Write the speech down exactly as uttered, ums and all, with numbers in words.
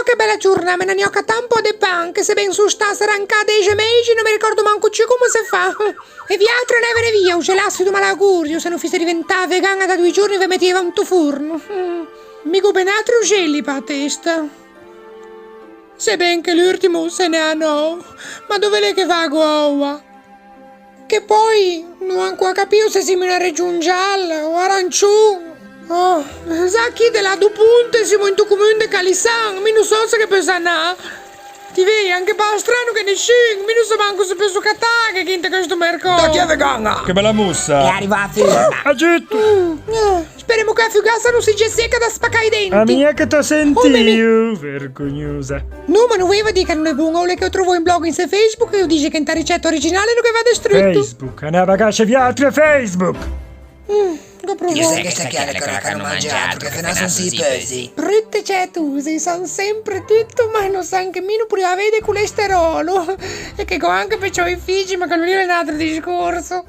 Che bella giornâ, me n'à gnocatâ un pö de pan, che se ben son stâ sarancâ dexe mesi, no me ricòrdo manco ciù comme se fa. E viatri, levene via, o gelasso do malaugurio, se no fisse diventâ vegaña da doî giorni ve metieivo into forno. Mm. Mi gh'ò ben atri oxelli pe-a testa. Se ben che l'urtimo o se n'é anâo, ma dove l'é che vago oua? Che pöi no ò ancora capio se simo in region gialla o arancion. Oh, za chi de là do ponte simo into comun de Calisan, mi no sò se ghe peuso anâ. Ti vei, anche pe-a strâ no gh'é nisciun, mi no sò manco se peuso catâghe chi inte questo mercou. Da chi è vegaña? Che bella mossa! E a riva a furna. Aiuto! Mm, eh, speremo che a fugassa no segia seca da spaccâ i denti. A mia che t'ò sentio, vergognosa. No, ma no voeiva dî che no l'é bon, o l'é che o trovò un blog in se Facebook e o dixe che inte a ricetta originale no ghe va destrutto. Facebook, anâ a vagasce viatri a Facebook! Mm, gh'ò provou. Ti sè che sta chiale che no mangia altro che fenasson sui peusi. Brutte ciatuse, san sempre tutto, ma no san che mi no porriò avei de colesterolo. E che gh'ò anche perciò i figli, ma che no l'é un altro discorso.